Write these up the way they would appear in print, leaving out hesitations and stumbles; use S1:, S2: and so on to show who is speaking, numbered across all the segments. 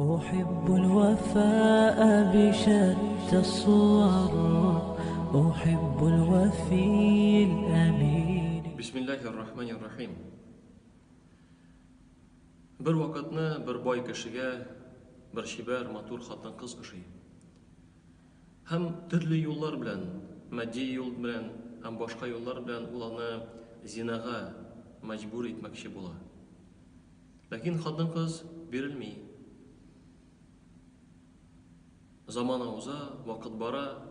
S1: أحب الوفاء بشتى الصور أحب الوفي الأمين.
S2: Бисмиллахи рахмани рахим. Бер вакытны бер бай кешегә бер чибәр, матур хатын-кыз ошый. Һәм төрле юллар белән, матди юл белән һәм башка юллар белән ул аны зинага мәҗбүр итмәкче була. Ләкин хатын-кыз бирелми. Замана уза, вакыт бара.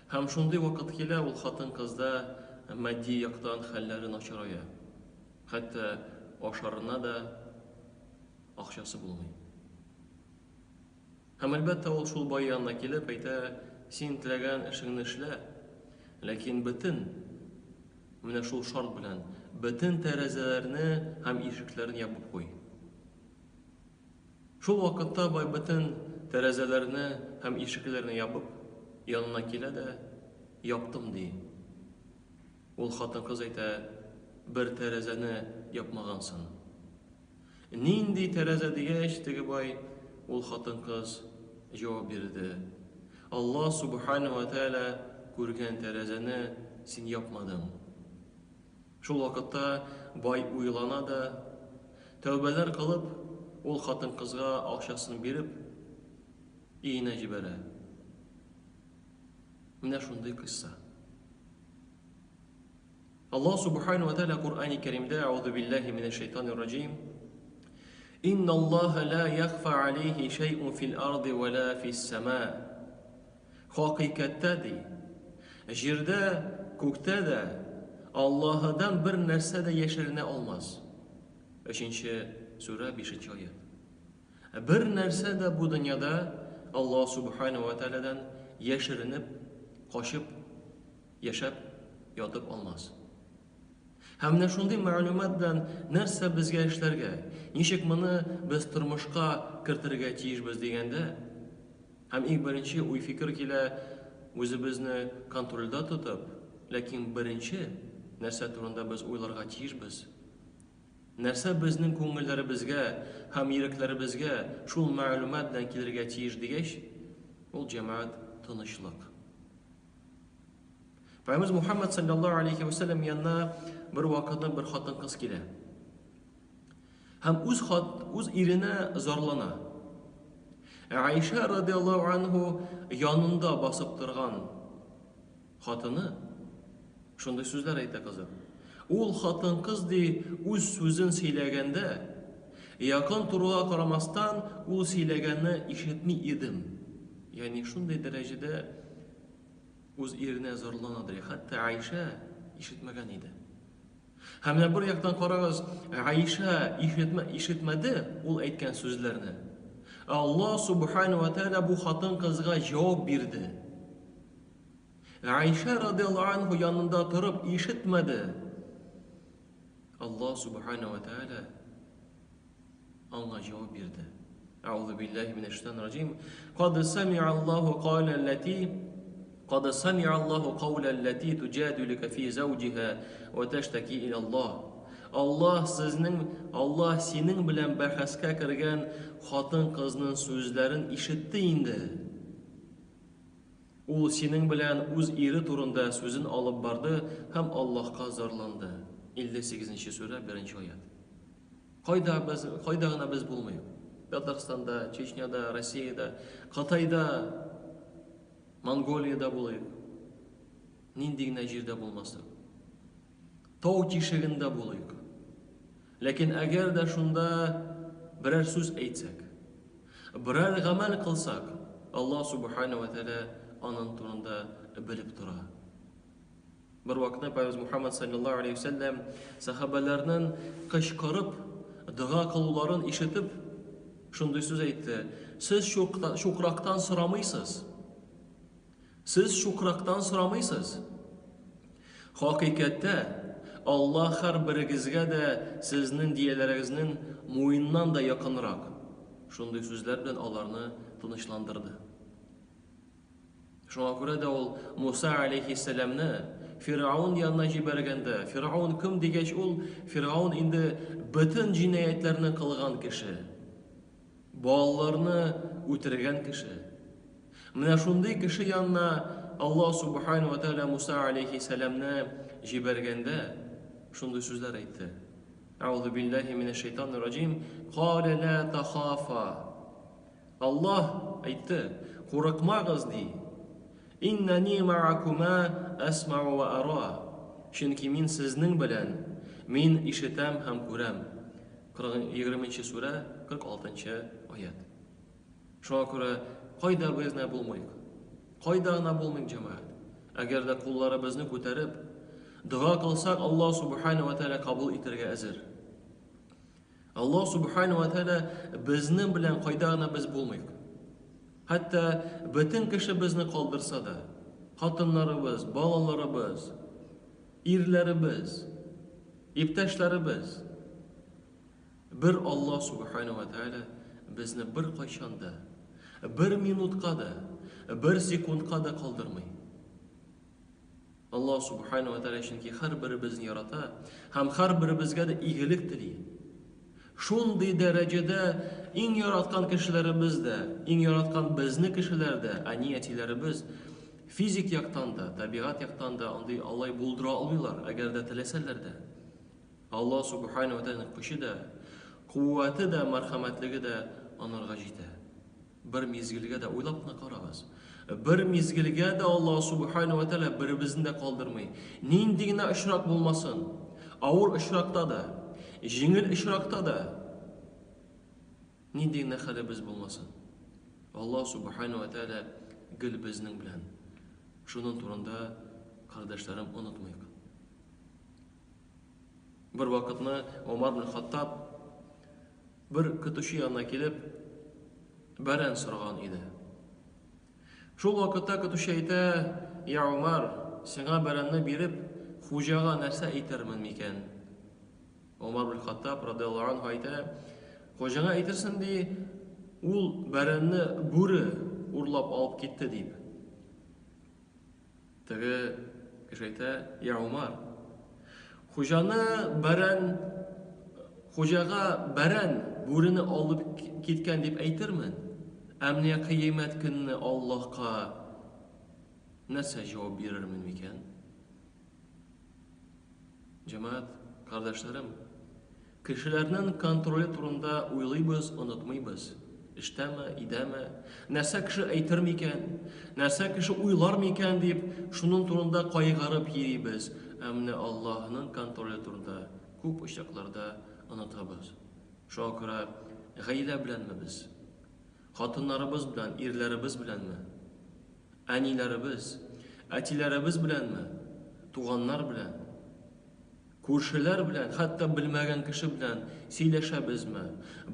S2: Һәм шундый вакыт килә, ул хатын-кызда матди яктан хәлләре начарая. Хәтта ашарына да акчасы булмый. Һәм әлбәттә ул шул бай янына килеп әйтә, син теләгән эшеңне эшлә, ләкин бөтен, менә шул шарт белән, бөтен тәрәзәләрне һәм ишекләрне ябып куй. Шул вакытта бай бөтен тәрәзәләрне һәм ишекләрне ябып, янына килә дә, яптым ди. Ул хатын-кыз әйтә, бер тәрәзәне япмагансың. Нинди тәрәзә дигәч, теге бай, ул хатын-кыз җавап бирде. Аллаһ Субхана ва Тәгалә күргән тәрәзәне син япмадың. Шул вакытта бай уйлана да, тәүбәләр кылып, ул хатын-кызга акчасын биреп, өенә җибәрә. Менә шундый кыйсса. Аллаһ Субхану ва Тәгалә Коръәни Кәримдә Әгъузу биллаһи минәш шайтанир раҗим. Инна Аллаһа ла яхфа алейхи шәйъун фил арди ва ла фис сама. Хакыйкатьтә ди, җирдә, күктә дә Аллаһыдан бер нәрсә дә яшеренә алмас. 3 сүрә 5 аят. Бер нәрсә дә бу дөньяда Аллаһ Субхану ва Тәгаләдән яшеренеп, качып яшәп ятып алмас. Һәм менә шундый мәгълүмат белән нәрсә безгә эшләргә, ничек моны без тормышка кертергә тиешбез дигәндә, һәм иң беренче уй-фикер килә үзебезне контрольдә тотып, ләкин беренче нәрсә турында без уйларга тиешбез, нәрсә безнең күңелләребезгә һәм йөрәкләребезгә шул мәгълүмат белән килергә тиеш дигәч, ул җәмәгать тынычлык. Пәйгамбәребез Мухаммад саллаллаһу алейхи ва саллям янына бер вакытны бер хатын-кыз килә. Һәм үз хат, үз иренә зарлана. Аиша радиаллаһу анху янында басып торган хатыны шундый сүзләр әйтә кызы. Ул хатын-кыз ди үз сүзен сөйләгәндә, якын торуга карамастан, ул сөйләгәнне ишетми идем. Ягъни шундый дәрәҗәдә үз иренә зарланадыр. Хәтта Аиша ишетмәгән иде. Һәм менә бер яктан карагыз, Аиша ишетмә, ишетмәде ул әйткән сүзләрне. Аллаһ субхану ва тааля бу хатын-кызга җавап бирде. Аиша радиаллаһу анху янында торып ишетмәде. Аллаһ субхану ва тааля аңа җавап бирде. Әгъузу биллаһи минәш шайтанир раҗим. Кад сами'a Аллаһу каула аллати Кад сами'a Аллаһу каула аллати туҗадилука фи зауҗиха ва таштаки иля Аллаһ. Аллаһ сезнең Аллаһ синең белән бәхәскә кергән хатын-кызның сүзләрен ишетте инде. Ул синең белән үз ире турында сүзен алып барды һәм Аллаһка зарланды. 58 нче сүрә, 1 аят. Кайда без, кайда гына без булмыйк. Татарстанда, Чечняда, Россиядә, Кытайда, Монголиядә булыйк. Нинди генә җирдә булмасын. Тау тишегендә булыйк. Ләкин әгәр дә шунда берәр сүз әйтсәк, берәр гамәл кылсак, Аллаһ субхана ва тәгалә аның турында белеп тора. Бер вакытны Пәйгамбәребез Мухаммад саллаллаһу алейхи вәсәлләм сахабаларның кычкырып дога кылуларын ишетеп, шундый сүз әйтте: "Сез чукрактан сорамыйсыз. Сез чукрактан сорамыйсыз. Хакыйкатьтә, Аллаһ һәрберегезгә дә сезнең дияләрегезнең муеннан да якынрак. Шундый сүзләр белән аларны тынычландырды. Шуңа күрә дә ул Муса алейхиссәламны Фиргавн янына җибәргәндә, Фиргавн кем дигәч, ул Фиргавн инде бөтен җинаятьләрне кылган кеше. Балаларны үтергән кеше. Менә шундый кеше янына Аллаһ Субхану ва Тааля Муса алейхиссәламне җибәргәндә шундый сүзләр әйтте. Әгъузу биллаһи минәш шайтанир раҗим. Калә ла тахафа. Аллаһ әйтте, курыкмагыз ди. Иннани маакума асмау ва ара. Чөнки мин сезнең белән, мин ишетәм һәм күрәм. 20 нче сүрә, 46 нчы аять. Шуңа күрә кайда без генә булмыйк, кайда гына булмыйк, җәмәгать. Әгәр дә кулларыбызны күтәреп, дога кылсак, Аллаһ Субхану ва Тааля кабул итәргә әзер. Аллаһ Субхану ва Тааля безнең белән кайда гына без булмыйк. Хәтта бөтен кеше безне калдырса да, хатыннарыбыз, балаларыбыз, ирләребез, иптәшләребез, бер Аллаһ Субхану ва Тааля безне беркайчан да, бер минутка да, бер секундка да калдырмый. Аллаһ Субхану ва Тааля чөнки һәрберебезне ярата һәм һәрберебезгә дә игелек тели. Шундый дәрәҗәдә иң яраткан кешеләребез дә, иң яраткан безне кешеләр дә, әни-әтиләребез физик яктан да, табигать яктан да андый алай булдыра алмыйлар, әгәр дә теләсәләр дә. Аллаһ Субхану ва Тааляның көче дә, куәте дә, мәрхәмәтлеге дә анарга җитә. Бер мизгелгә дә уйлап кына карагыз. Бер мизгелгә дә Аллаһ Субхану ва Тааля беребезне дә калдырмый. Нинди генә очрак булмасын, авыр очракта да, җиңел очракта да, нинди генә хәлебез булмасын, Аллаһ Субхану ва Тааля гел безнең белән. Шуның турында, кардәшләрем, онытмыйк. Бер вакытны Омар бин Хаттаб Бер көтүче янына килеп, бәрән сораган иде. Шул вакытта көтүче әйтә, Я Умар, сиңа бәрәнне биреп, хуҗага нәрсә әйтермен микән? Умар бин Хаттаб радиаллаһу анһу әйтә, хуҗаңа әйтерсең ди, ул бәрәнне бүре урлап алып китте дип. Теге кеше әйтә, Я Умар, хуҗаны бәрән, хуҗага бәрән бүрене алып киткән дип әйтермен, ә менә кыямәт көнне Аллаһка нәрсә җавап бирермен микән? Җәмәгать, кардәшләрем, кешеләрнең контроле турында уйлыйбыз, онытмыйбыз. Эштәме, өйдәме, нәрсә кеше әйтер микән, нәрсә кеше уйлар микән дип, шуның турында кайгырып йөрибез. Ә менә Аллаһның контроле турында күп очракларда онытабыз. Шуңа күрә гаилә беләнме без, хатыннарыбыз белән, ирләребез беләнме, Әниләребез, әтиләребез беләнме, туганнар белән, күршеләр белән, хәтта белмәгән кеше белән сөйләшәбезме,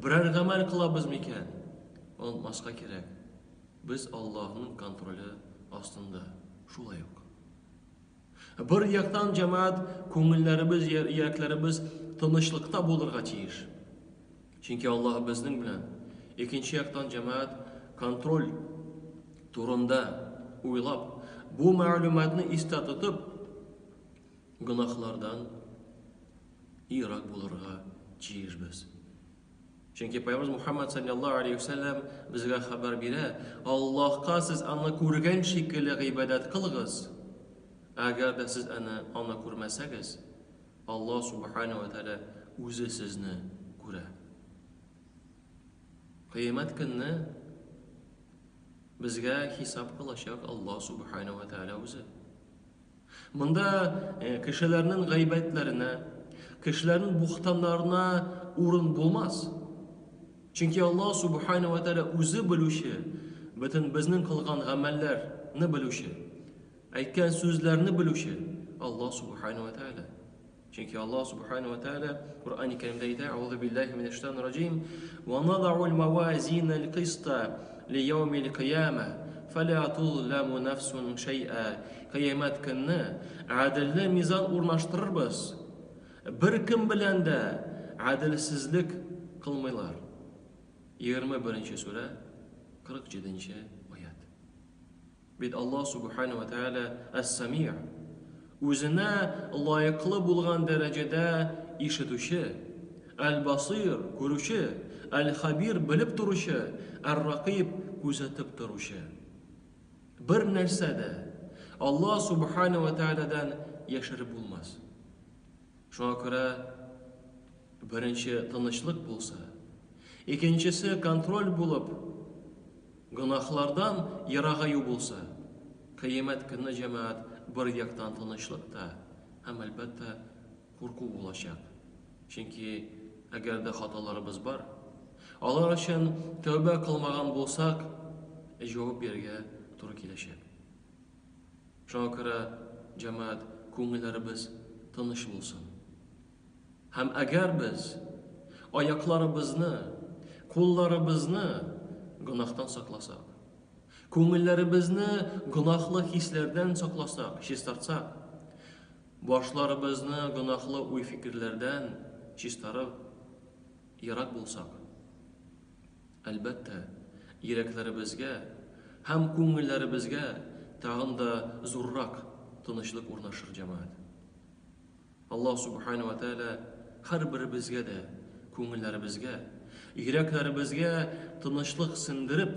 S2: берәр гамәл кылабыз микән? Онытмаска кирәк, без Аллаһның контроле астында шулай ук. Бер яктан, җәмәгать, күңелләребез, йөрәкләребез тынычлыкта булырга тиеш. Чөнки Аллаһ безнең белән. Икенче яктан, җәмәгать, контроль турында уйлап, бу мәгълүматны истә тотып, гөнаһлардан ерак булырга тиешбез. Чөнки Пәйгамбәребез Мухаммад саллаллаһу алейхи вәсәлләм безгә хәбәр бирә, Аллаһка сез аны күргән шикелле гыйбадәт кылыгыз. Әгәр дә сез аны аны күрмәсәгез, Аллаһ субхана ва тааля үзе сезне күрә. Кыямәт көнне безгә хисап кылачак Аллаһ субхана ва тааля үзе. Монда кешеләрнең гайбәтләренә, кешеләрнең бухтаннарына урын булмас. Чөнки Аллаһ субхана ва тааля үзе белүче, бөтен безнең кылган гамәлләрне белүче, әйткән сүзләрне белүче Аллаһ субхана ва тааля. Чөнки Аллаһ субхана ва тааля Коръән Кәримдә әйтә: "Аузу биллаһи минәш шайтанир раҗим, ва надау мавазин аль-киста ли яумил кыяма, фала тузламу нафсун шай'a." Кыямәт көнне гаделле мизан урнаштырырбыз. Бер кем белән дә гаделсезлек кылмыйлар. 21 сүрә, 47 аят. Бит Аллаһ Субхану ва Тааля Әс-Сами', үзенә лаеклы булган дәрәҗәдә ишетүче, Әл-Басир, күрүче, Әл-Хабир белеп торучы, Әр-Ракыйб күзәтеп торучы. Бер нәрсә дә Аллаһ Субхана ва Тәгаләдән яшереп булмас. Шуңа күрә беренче тынычлык булса, икенчесе контроль булып, гөнаһлардан ерагаю булса, кыямәт көнне җәмәгать бер яктан тынычлык та һәм, әлбәттә, курку булачак. Чөнки әгәр дә хаталарыбыз бар, алар өчен тәүбә кылмаган булсак, җавап бирергә туры киләчәк. Шуңа күрә, җәмәгать, күңелләребез тыныч булсын. Һәм әгәр без аякларыбызны, кулларыбызны гөнаһтан сакласак, күңелләребезне гөнаһлы хисләрдән сакласак, чистартсак, башларыбызны гөнаһлы уй-фикерләрдән чистарып, ерак булсак, әлбәттә, йөрәкләребезгә һәм күңелләребезгә тагын да зуррак тынычлык урнашыр, җәмәгать. Аллаһ Субхана ва Тәгалә һәрберебезгә дә күңелләребезгә, йөрәкләребезгә тынычлык сеңдереп,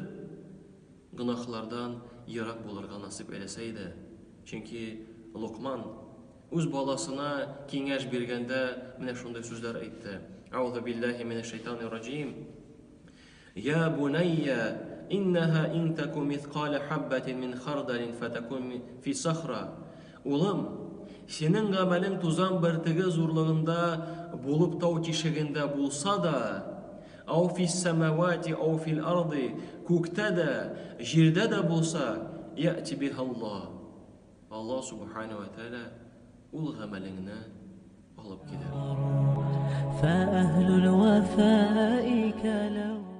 S2: гөнаһлардан ерак булырга насыйп әйләсә иде. Чөнки Локман үз баласына киңәш биргәндә менә шундый сүзләр әйтте. Аузу биллаһи минәш шайтанир раҗим. Я бунайя, иннаха ин таку мithqala хаббатин мин хардалин фатакун фи сахра. Улым, синең гамәлең тузан бөртеге зурлыгында булып тау тишегендә булса да, ау фис самавати ау фил арды, күктә дә, җирдә дә булса, яти биха Аллаһ. Аллаһ Субхана ва Тәгалә ул гамәлеңне алып килер.
S1: فأهل الوفاء كلو